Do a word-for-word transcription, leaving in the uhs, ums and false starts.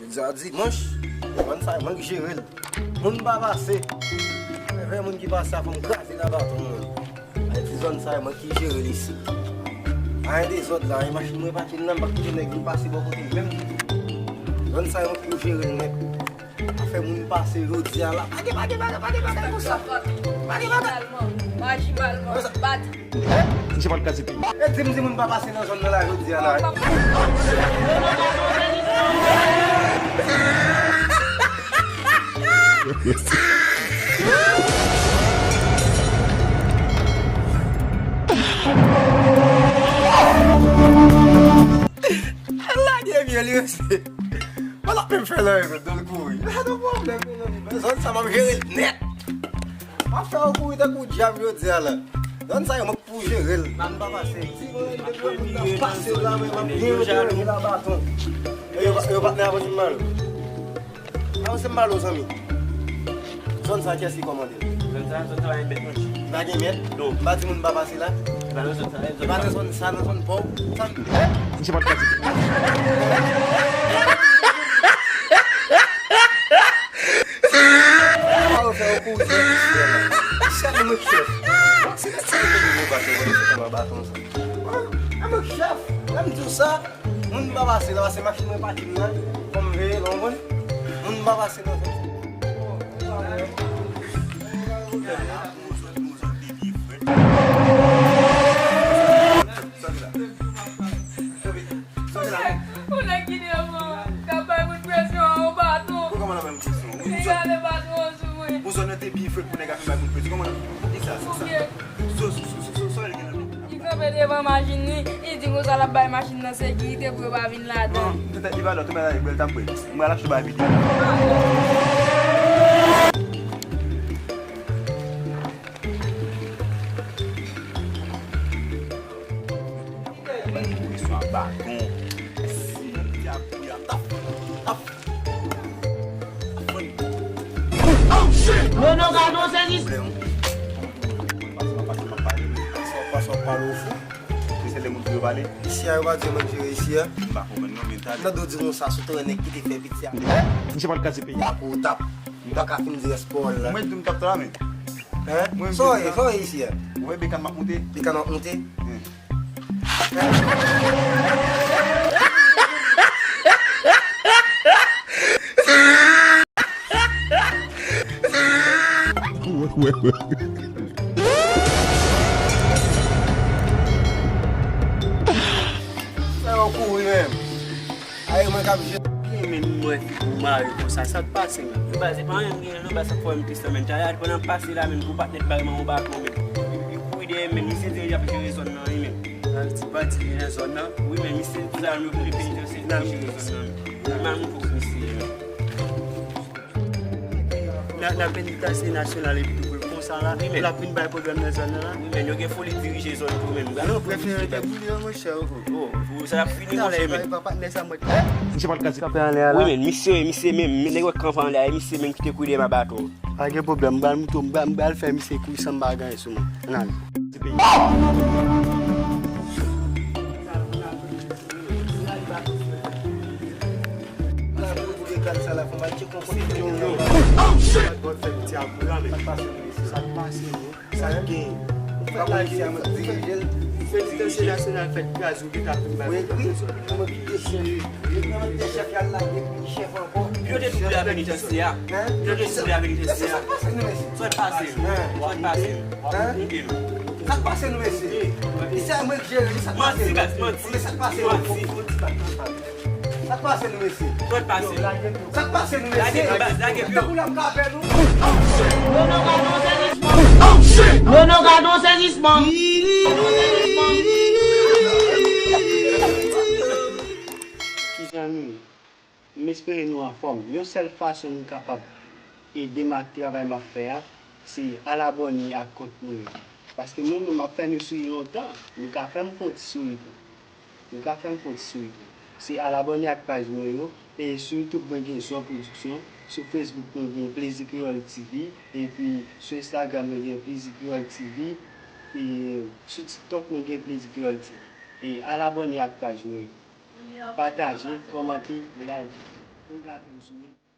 Jodi a dimanch, zòn sa a mwen ki jere l. Moun pa pase. Lè moun ki pase a fò m kraze l a baton mwen. Ay ti zòn sa a mwen ki jere l isi. Ay dezòd la, ay machin mwen pake l nan, m pa kite nèg vin pase bò kote m menm. Zòn sa a mwen ki jere l nèt. Afè moun pase jodi a la. Pa gen, pa gen, pa gen, pa gen bagay konsa. Pa gen bagay. Maji malman, bat. Misye pa t ka ti pi. E di m di moun pa pase nan zòn nan la jodi a la. Lage vye li rete. Wala menm fè lè, men, dan l kouri. Pa gen pwoblèm, men, zòn sa m ap jere l nèt. M ap fè yo kouri tankou dyab jodi a la. Zòn sa yo, mwen k pou jere l. Moun pa pase. Moun pa pase la, men m ap byen jere l a baton. E yo, yo patnè avanse m ba yo. Avanse m ba yo, zanmi. Zòn sa, kiyès ki kòmande l? Zòn sa, zòn sa, pa gen mèt, monchè. Pa gen mèt? Non. M pa di moun pa pase la. Pa nan zòn sa, pa nan zòn sa, nan zòn pa w. Sa, misye pa t ka di. Sa yo fè yo kouri sou misye la. Misye a di mwen k chèf. Se sa yo te di mwen baton, mwen se kòman baton sa. A mwen k chèf. Lè m di w sa, moun pa pase la, pase machin mwen pake m nan. Fò m veye l, w konprann? Moun pa pase nan zòn sa. Yon nèg ki devan, k ap bay moun presyon a yon baton. Kòman l ap bay moun presyon? Li rale baton an sou mwen. Yon zòn nan te byen frèt pou nèg ap vin bay moun presyon. Kòman l ap, e sa, sa, sa. Li kanpe devan machin li, li di konsa l ap bay machin nan sekirite pou yo pa vin ladan. Non, tèt li pa dwat, tou bagay la, li bwè, l t ap bwè. Mwen al ap sou bay videyo. Presyon a baton. Nono gadon sezisman. Pase w ap pale w fou. Se lè moun pou yo pale. Isi a, yo pa di yo menm jere isi a. M pa konprann non, men ta. Nan do di konsa sou teren nèg ki te fè piti a. Misye pa t ka di peyi. Tap ou tap. M pa ka fin di rès pawòl la. Mwen di m tap ta la, men. Hein? Sa w ye, sa w ye isi a? Ou wè bekàn m ap moute? Bekàn w ap moute? Fè yo kouri menm. Ay, mwen k ap jere. Byen, men m wè fi pou mari konsa, sa k pase menm? Yo ba, se pa anyen m genyen non, ba sa k fè m tris la menm. Tayal pandan m pase la menm, gwo patnè bay mwen yon baton menm. Li, li kouri dèyè m menm, misye di l ap jere zòn nan wi menm. Nan ti bandi ki nan zòn nan. Wi, men misye di la, nou kouri penitansye, li jere zòn nan menm. Li mal moutre w misye menm. Nan, nan penitansye nasyonal epi tou pou l konsa la, wi, men l ap vin bay pwoblèm nan zòn nan la. Wi, men yo gen foli dirije zòn tou menm. Non, prefere te boule yo, monchè, oh, oh. Oh, sa ap fini, monchè, men. Talè, pa patnè sa mwen. Misye pa t ka di kanpe anlè a la. Wi, men misye, misye menm, men nèg wè kanpe anlè a, e misye menm ki te kouri dèyè m a baton. Pa gen pwoblèm, m pral moutre w, m pral, m pral fè misye kouri san m pa gen anyen sou mwen. Ann ale. Sa k pase, bro? Sa k gen? Ou fè la, ou fè, ou fè, penitansye nasyonal fèt kraze, ou gentan ap vin bay pwoblèm nan zòn nan. Wi, wi. Mwen ki te chèf. Mwen ki te chèf, y al lage pou chèf ankò. Yo te tou boule a penitansye a. Hein? Yo te tou boule a penitansye a. Sa k pase nou, mesye? Sa k pase nou? Hein? Sa k pase nou? Hein? Sa k pase nou, mesye? Isi a mwen k jere li, sa k pase nou? Manti, baz, manti. Sa k pase nou? Manti. Sa k pase nou, mesye? Sa k pase nou? Sa k pase nou, mesye? Lage pye, baz, lage pye. Tankou lòm ka fè nou. Nono gadon sezisman. Nono gadon sezisman. Kizanmi, m espere nou anfòm. Yon sèl fason nou kapab ede m ak travay m ap fè a, se al abòne ak kont mwen yo. Paske mwen menm m ap fè nou souri lontan, nou ka fè m fè yon ti souri tou. Nou ka fè m fè yon ti souri tou. Se al abòne ak paj mwen yo, e sou YouTube mwen gen Zò Pwodiksyon, sou Facebook mwen gen Plezi Kreyòl T V, epi sou Instagram mwen gen Plezi Kreyòl T V, e sou TikTok mwen gen Plezi Kreyòl T V. E al abòne ak paj mwen yo. Pataje, kòmante, like. Pou gate w sou.